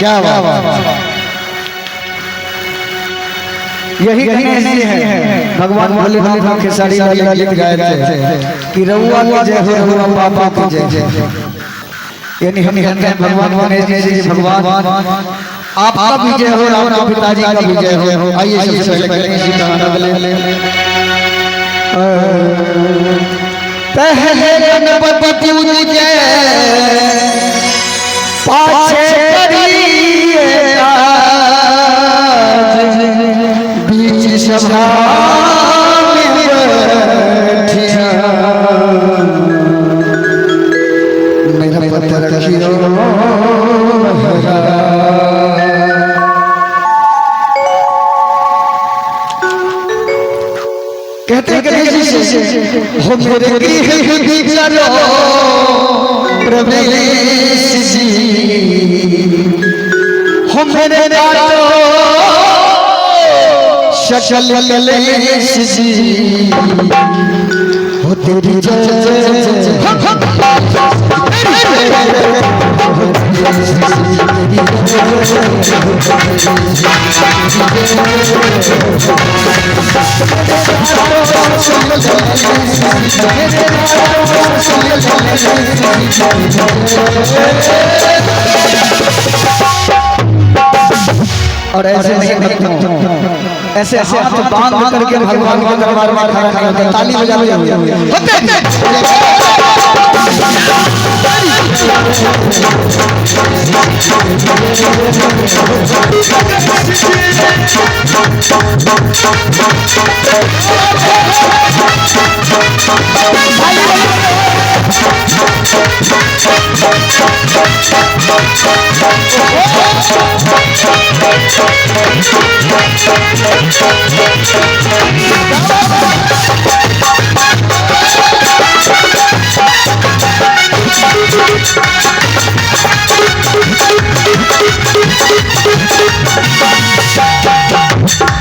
क्या बात। यही गणेश जी हैं, भगवान भोलेनाथ के खेसारी लाल गीत गाए थे कि रउआ के जय हो, रउआ पापा के जय हो। यानी हम कहते हैं भगवान गणेश जी, भगवान आपका भी जय हो, आपके पिताजी का भी जय हो। आइए सबसे पहले गणेश जी का आनंद ले। पहले गणपति पूजे पाछे करिए काज, बीच सभा में बैठिया मेरा पत्र रखियो। कहते हैं गणेश जी से, हो मेरे गृह करो प्रवेश जी, हो मेरे काटो शकल कलेश जी, हो तेरी जय और ऐसे नहीं भक्तों, ऐसे हाथ बांध करके भगवान के दरबार में खड़ा नहीं होता, ताली बजा बजा होते।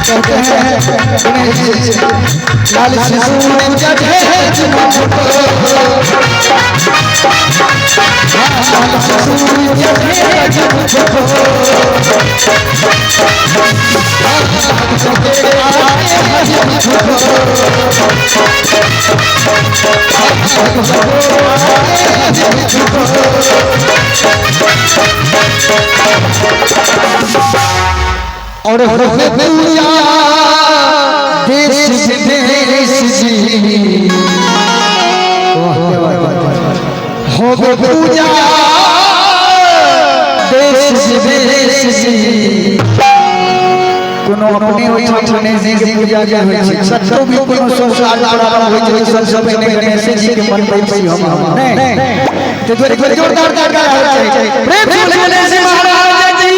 कहते हैं गणेश जी, लाल शिशु चढ़े लाल शिशु चढ़े और होवे पूजा देश विदेश जी, होवे पूजा देश विदेश जी। कोनो अपने ओहिठाम गणेश जी के पूजा जे होइ छै, कतौ भी कोनो संसार प्रारंभ होइ छै, सबसँ पहिने गणेश जी के मनबै छी हम। नहि तऽ दुआरे जोरदार जयकार होइ छै, प्रेम से गणेश जी महाराज जी।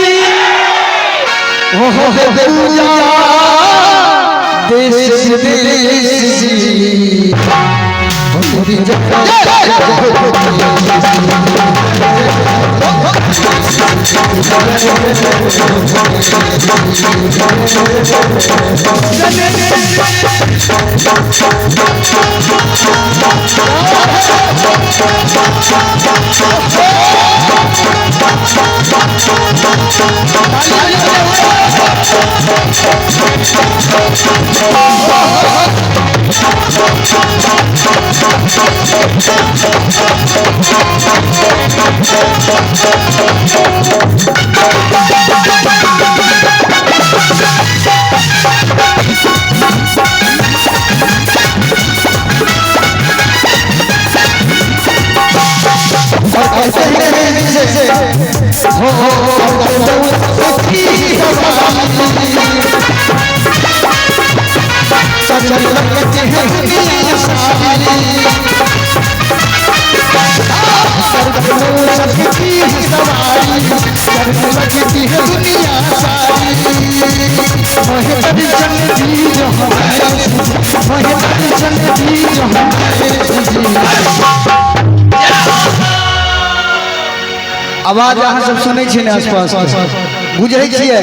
हो पूजा देश विदेश जी, हो तेरी जय। और ऐसे ही गणेश जी से हो चल लगती है दुनिया सारी, सबकी सवारी करने लगती है दुनिया सारी। मोहे दर्शन दीजो हमारे, मोहे दर्शन दीजो हमारे जी। आवाज अहाँ सब सुनै छी ने, आसपास बुझै छियै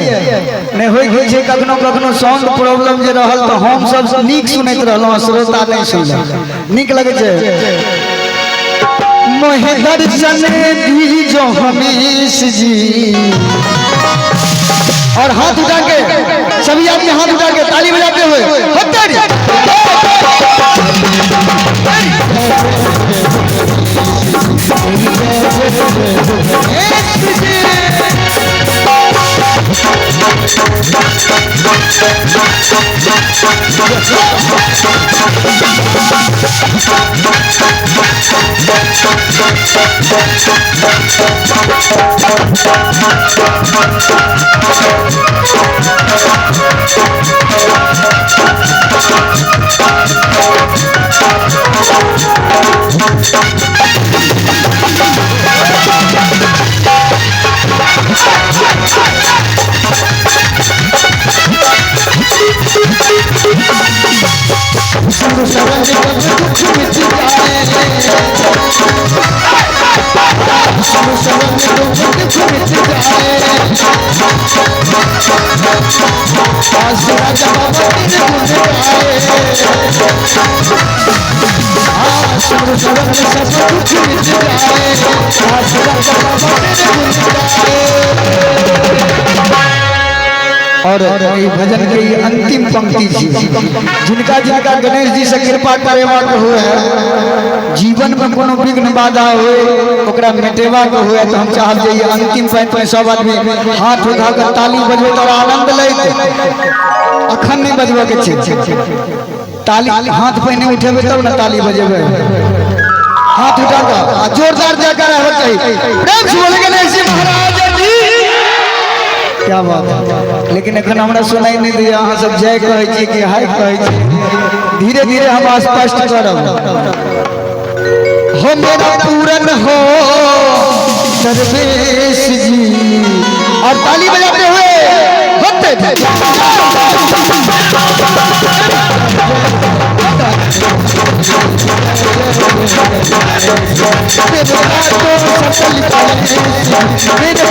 नहि? होइ होइ छै कखनो कखनो साउंड प्रॉब्लम जे रहल तऽ हम सब नीक सुनैत रहलहुँ, श्रोता नहि सुनलक। नीक लगै छै। मोहे दर्शन दीजो हमेश जी। और हाथ उठा के सभी आदमी हाथ उठा के ताली बजाते हुए होते। और ई भजन के ये अंतिम पंक्ति छी, जिनका जिनका गणेश जी से कृपा करेबा के हुए, जीवन में कोनो विघ्न बाधा हुए ओकरा मिटेबा के हुए, तो हम चाहब जे ये अंतिम पंक्ति में सब आदमी हाथ उठा के ताली बजबैत और आनंद लैत। अखन नहीं बजबे के छै ताली, हाथ पहिने उठेबै तब ने ताली बजेबै। हाथ उठा के आ जोरदार जयकारा होना चाहिए। प्रेम से बोले गणेश जी महाराज की क्या बात है। लेकिन एखन हमरा सुनाई नहीं दिया, अहाँ सब जय कहै छी कि हाय कहै छी। धीरे धीरे हम स्पष्ट करब। हो मेरा पूरन हो दरवेश जी, और ताली बजाते हुए होते थे। मेरे